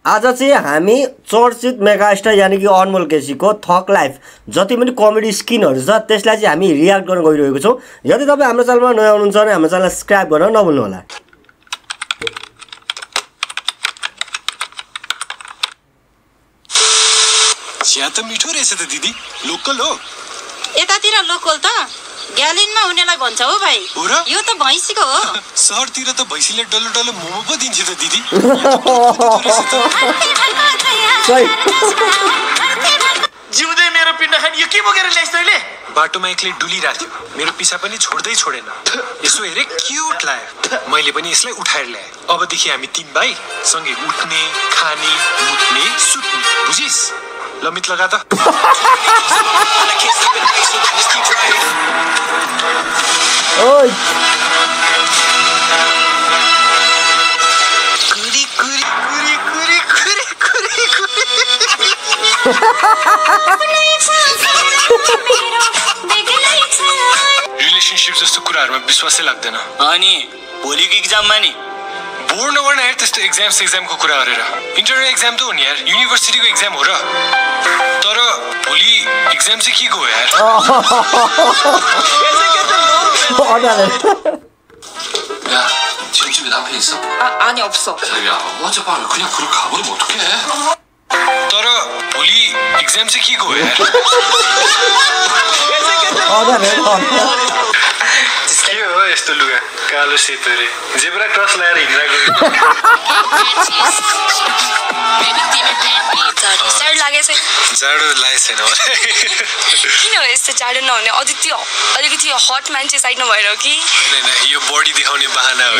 आज चाहिँ हामी चर्चित मेगास्टार यानी कि अनमोल केसीको थक लाइफ जति पनि कमेडी स्किनहरु छ त्यसलाई चाहिँ हामी रियाक्ट गर्न गइरहेको छौं। यदि तपाई हाम्रो च्यानलमा नयाँ हुनुहुन्छ भने हाम्रो च्यानललाई सब्स्क्राइब गर्न नभुल्नु होला। चिया त मिठो रहेछ त दिदी, लोकल हो? यतातिर लोकल त ग्यालिनमा हुनेलाई भन्छ हो भाइ। यो त भैँसीको हो। शहरतिर त भैँसीले डल्लो डल्लो मोमो पो दिन्छ त दिदी। जिउँदै मेरो पिण्ड खानी यो के बोकेर ल्याइस् तैले? बाटोमा एक्लै डुलिरहेको थियो, मेरो पिसा पनि छोड्दै छोडेन। यसो हेरे क्यूट लाग्यो, मैले पनि यसलाई उठाएर ल्याएँ। अबदेखि हामी तीन भाइ सँगै उठ्ने, खाने, मुत्ने, सुत्ने, बुझिस्? ल मित लगा त। ओइ कुरी कुरी कुरी कुरी कुरी कुरी कुरी। रिलेशनशिप जस्तो कुराहरुमा विश्वासै लाग्दैन। अनि भोलिको एक्जाममा नि बोर्ड नगर्न यार त्यस्तो एक्जामको कुरा गरेर। इन्टरनल एक्जाम त हो नि यार, युनिभर्सिटीको एक्जाम हो र। तर भोलि एक्जाम चाहिँ के को हो यार? 야, 지금쯤에 남편 있어? 아니 없어. 자기야, 어젯밤에 그냥 그렇게 가버리면 어떡해? तर भोलि एक्जाम चाहिँ के को हो यार? के हो यस्तो लुगा कालो सेतो रे जेब्रा क्रस लगाएर हिँडिरहेको? जाडो लागेको छैन किन हो यस्तो जाडो नहुने? अलिकति हट मान्छे साइड नभएर हो कि? हैन यो बडी देखाउने बहाना हो।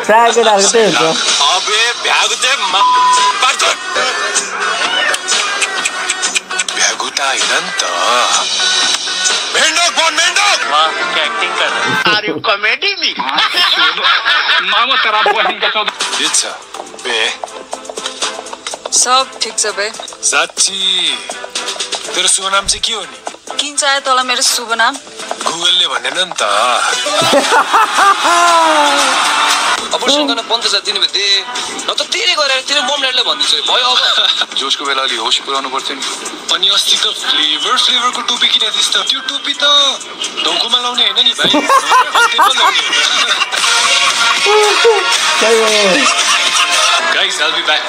प्राय केटाहरुको त्यही हुन्छ। अबे भ्यागु त भ्यागु त हैन नि त। मेन्डक बन मेन्डक। वाह क्या एक्टिंग कर रहा है। Are you comedy me? मामा तेरा बहन का चौध के छ बे? सब ठिक छ बे। साच्ची तेरो शुभ नाम चाहिँ के हो नि? किन चाहे तँलाई मेरो शुभ नाम? गुगलले भनेन नि त। अपर्सन गर्न बन्द छ दिनु भए दे, न त तेरे गरेर तेरो मम ड्याडीले भन्दिन्छ भयो। अब जोसको बेला अलि होस पुराउनु पर्छ नि। अनि अस्ति त फ्लेभरको टोपी किने थिइस् त, त्यो टोपी त ढोकोमा लाउने हैन नि भाइ। Guys I'll be back।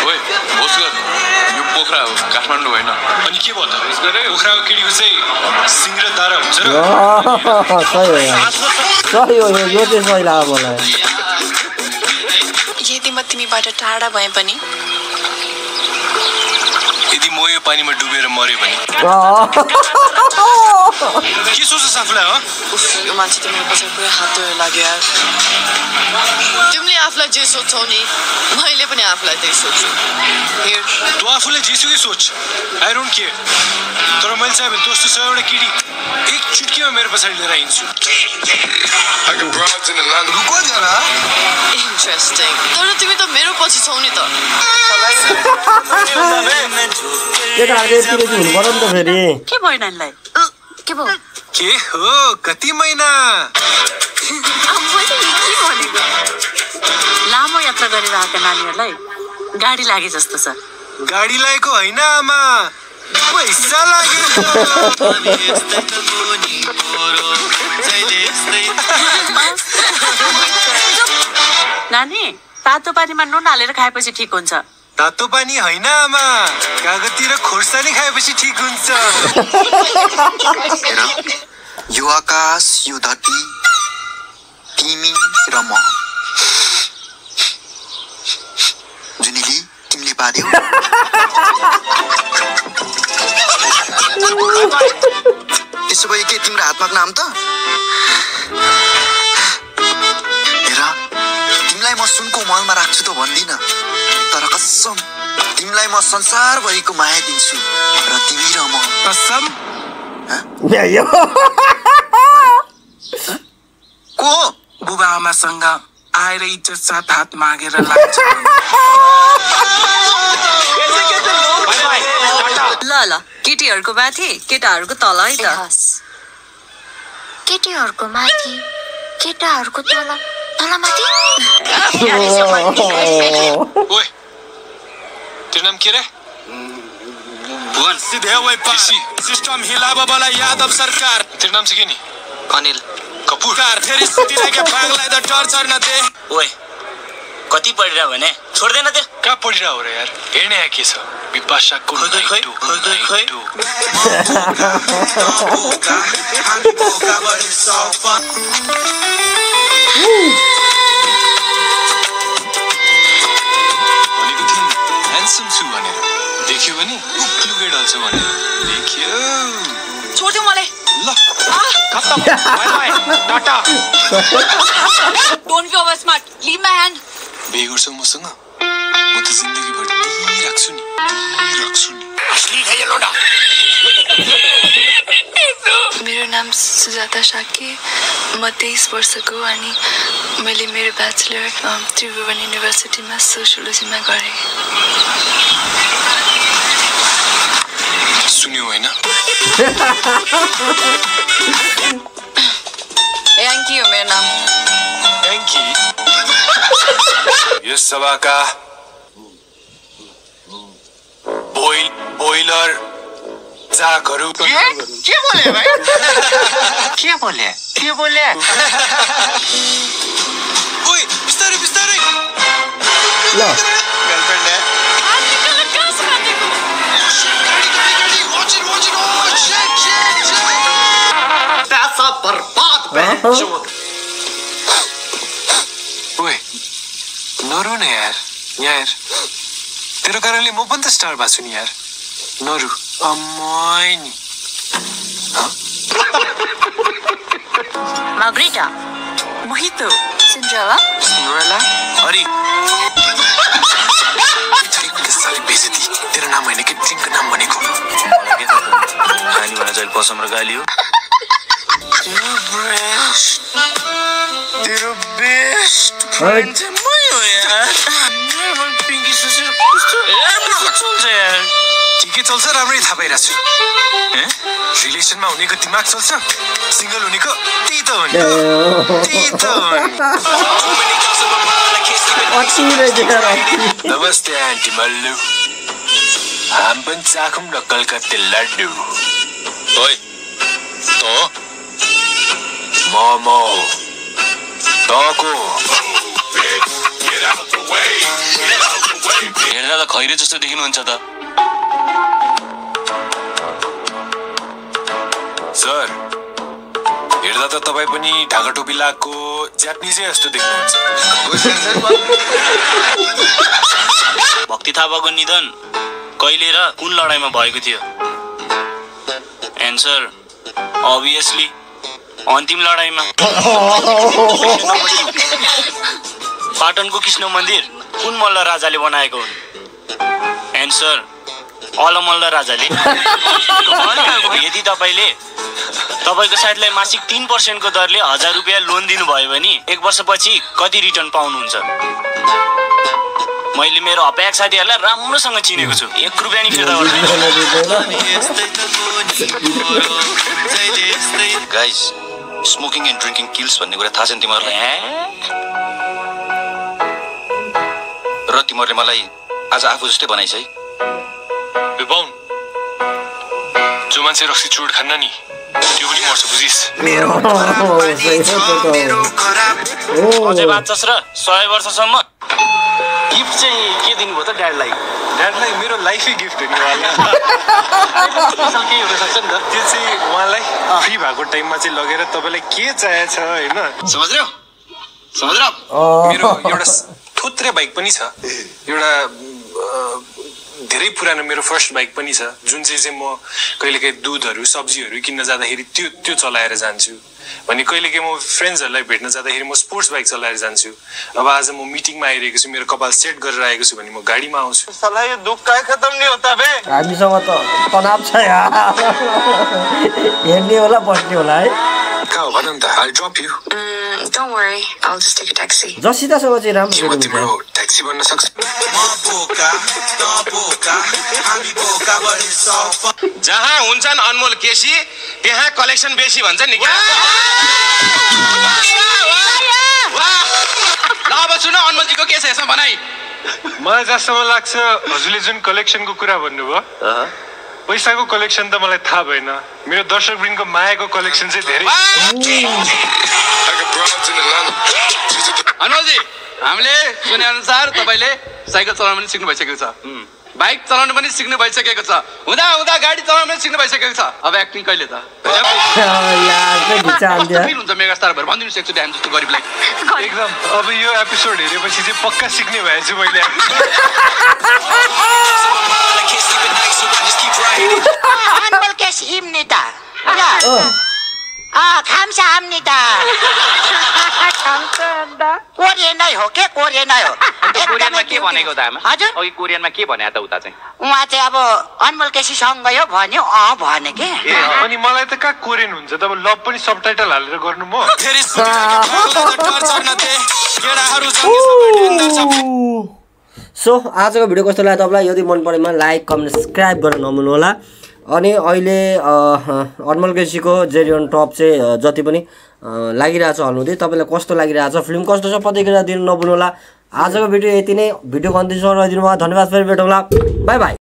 ओए होस गर, यो पोखरा हो काठमाडौँ होइन। अनि के भयो त? पोखराको केटीको चाहिँ सिङ र दारा हुन्छ र। सही हो यार, सही हो, यो चाहिँ सही लाग्यो मलाई। यदि म तिमीबाट टाढा भए पनि, यदि म यो पानीमा डुबेर मरे भने के सोच्छस् आफूलाई? हो यो मान्छे त मेरो पछाडि पुरै हात धोएर लाग्यो यार। तिमीले आफुलाई जे सोच्छौ नि मैले पनि आफुलाई त्यही सोच्छु। तँ आफूले जेसुकै सोच, आई डोन्ट केयर। तर मैले चाहिँ भने दोस्तो छ एउटा केटी एक चुटकीमा मेरो पछाडि लिएर हिँड्छु। रुको जरा। इन्ट्रेस्टिङ। तर तिमी त मेरो पछि छौ नि त। केटाहरुले यति रेडी हुनु पर्यो नि त फेरि। के भयो नानीलाई? के भयो? के हो कति महिना? लामो यात्रा गरेर आएका नानीहरूलाई गाडी लागे जस्तो छ। गाडी लागेको होइन आमा, पैसा लाग्यो। नानी तातो पानीमा नुन हालेर खाएपछि ठिक हुन्छ। तातो पानी होइन आमा, कागती र खोर्सानी खाएपछि ठिक हुन्छ। यो आकाश, यो धरती, तिमी र म, जुनेली तिमीले पार्यौ। त्यसो भए के तिम्रो हातमा नाम त? हेर तिमीलाई म सुनको महलमा राख्छु त भन्दिन, तर कसम तिमीलाई म संसारभरिको माया दिन्छु। र तिमी र म कसम को बुबा आमासँग आएर इज्जत साथ हात मागेर लाग्छ। ल केटीहरूको माथि केटाहरूको तल है त केटीहरूको माथि केटाहरूको तल तलमाथि ओए तेरो नाम के रे भुवन सीधे वही पासी सिस्टम हिलाबा वाला यादव सरकार तेरो नाम चाहिँ के नि अनिल कपूर कार फेरि सिटीलाई के भागलाई त टर्चर न दे ओए कति पढिरा भने छोड्दैन त्यो कहाँ पढिरा हो र यार हेर्ने यहाँ के छ विपाशाको खै ह्यान्डसम छु भनेर देख्यो भने उक्लुगे ढल्छु भनेर देखियो छोड्दियो मलाई ल खत्तम बाइ बाइ टाटा don't be over smart leave my hand बे गर्छौ मसँग म त जिन्दगीभर दिइराख्छु नि असली है लोडा मेरो नाम सुजाता साके म 23 वर्षको अनि मैले मेरो ब्याचलर त्रिभुवन युनिभर्सिटीमा सोशियोलोजीमा गरेँ सुन्यो हैन याङ्की हो मेरो नाम याङ्की यस सभाका बोइलर चाकहरू के बोले भाइ के बोले ओइ बिस्तारै बिस्तारै ल गर्लफ्रेन्ड है पैसा बर्बाद ओए नरु न यार यहाँ हेर तेरो कारणले म पनि त स्टार भएको छु नि यार नरु अम्मै नि मार्गरेटा मोहितो सिन्ड्रेला हरि साली बेइज्जती तेरो नाम होइन कि ड्रिङ्कको नाम भनेको मलाई के थाहा खानी भने जहिले पसम र गाली हो तेरो बेस्ट फ्रेन्ड चाहिँ मै हो यार पिङ्की सुसेर कस्तो चल्छ यार ठिकै चल्छ राम्रै थाहा पाइरहेको छु रिलेसनमा हुनेको दिमाग चल्छ सिङ्गल हुनेको त्यही त हो नि नमस्ते आन्टी मल्लु हाम पनि चाखौँ न कलकत्ते लड्डु ओइ त मोमो तको हेर्दा त खैरे जस्तो देखिनुहुन्छ त सर हेर्दा त तपाईँ पनि ढाका टोपी लगाएको ज्यापनिजै जस्तो देख्नुहुन्छ भक्ति थापाको निधन कहिले र कुन लडाईँमा भएको थियो एन्सर अभियसली अन्तिम लडाईँमा पाटनको कृष्ण मन्दिर कुन मल्ल राजाले बनाएको हुन् एन्सर अलमल्ल राजाले यदि तपाईँको साथीलाई मासिक 3% को दरले 1000 रुपियाँ लोन दिनुभयो भने 1 वर्षपछि कति रिटर्न पाउनुहुन्छ मैले मेरो अपेक्षा साथीहरूलाई राम्रोसँग चिनेको छु 1 रुपियाँ नि फिर्ता गर्दैन गाइस स्मोकिङ एन्ड ड्रिंकिङ किल्स भन्ने कुरा थाहा छ नि तिमीहरूलाई र तिमीहरूले मलाई आज आफू जस्तै बनाइछ है विपाउन जो मान्छे रक्सी चुरोट खान्न नि त्यो पनि मर्छ बुझिस अझै बाँच्छस् र 100 वर्षसम्म गिफ्ट चाहिँ के दिनुभयो त ड्याडलाई मेरो लाइफै गिफ्ट हो नि उहाँलाई केही हुन सक्छ नि त त्यो चाहिँ उहाँलाई फ्री भएको टाइममा चाहिँ लगेर तपाईँलाई के चाहिएको छ होइन समुद्र मेरो एउटा थोत्रे बाइक पनि छ एउटा धेरै पुरानो मेरो फर्स्ट बाइक पनि छ जुन चाहिँ म कहिलेकाहीँ दुधहरू सब्जीहरू किन्न जाँदाखेरि त्यो चलाएर जान्छु भने कहिलेकाहीँ म फ्रेन्ड्सहरूलाई भेट्न जाँदाखेरि म स्पोर्ट्स बाइक चलाएर जान्छु अब आज म मिटिङमा आइरहेको छु मेरो कपाल सेट गरेर आएको छु भने म गाडीमा आउँछु साला यो दुख काय खत्म नहीं होता बे हामीसँग त तनाव छ यार हेर्ने होला बस्ने होला है कहाँ हो भन न त I drop you Don't worry, I'll just take a taxi. जसितासँग चाहिँ राम्रो के म तिम्रो ट्याक्सी बन्न सक्छु जहाँ हुन्छन् अनमोल केसी त्यहाँ कलेक्सन बेसी भन्छ नि क्या ल अब सुन अनमोलजीको के छ यसमा भनाइ मलाई जसम्म लाग्छ हजुरले जुन कलेक्सनको कुरा भन्नुभयो पैसाको कलेक्सन त मलाई थाहा भएन मेरो दर्शकवृन्दको मायाको कलेक्सन चाहिँ धेरै अनमोलजी हामीले सुने अनुसार तपाईले साइकल चलाउन पनि सिक्नु भइसकेको छ बाइक चलाउन पनि सिक्नु भइसकेको छ हुँदा हुँदा गाडी चलाउन पनि सिक्नु भइसकेको छ अब एक्टिङ कहिले त हुन्छ मेगास्टार भएर भनिदिनुहोस् एकचोटि हामी जस्तो गरिबलाई एकदम अब यो एपिसोड हेरेपछि चाहिँ पक्का सिक्ने भएछु मैले अनमोल केसी इम्निता खाम्सा आम्निता कोरियनै हो के कोरियनै हो कोरियनमा के भनेको त आमा हजुर अघि कोरियनमा के भने त उता चाहिँ उहाँ चाहिँ अब अनमोल केसी सँगै हो भन्यो भने के अनि मलाई त कहाँ कोरियन हुन्छ त अब लभ पनि सबटाइटल हालेर गर्नु म सो आजको भिडियो कस्तो लाग्यो तपाईँलाई यदि मन परेमा लाइक कमेन्ट सब्सक्राइब गर्न नभुल्नु होला अनि अहिले अनमोल केसीको जेरियन टप चाहिँ जति पनि लागिरहेछ हल्नुदै तपाईँलाई कस्तो लागिरहेछ फिल्म कस्तो छ प्रतिक्रिया दिनु नभुल्नु होला आजको भिडियो यति नै भिडियोको अन्तिमसम्म रहिदिनु भयो धन्यवाद फेरि भेटौँला बाई बाई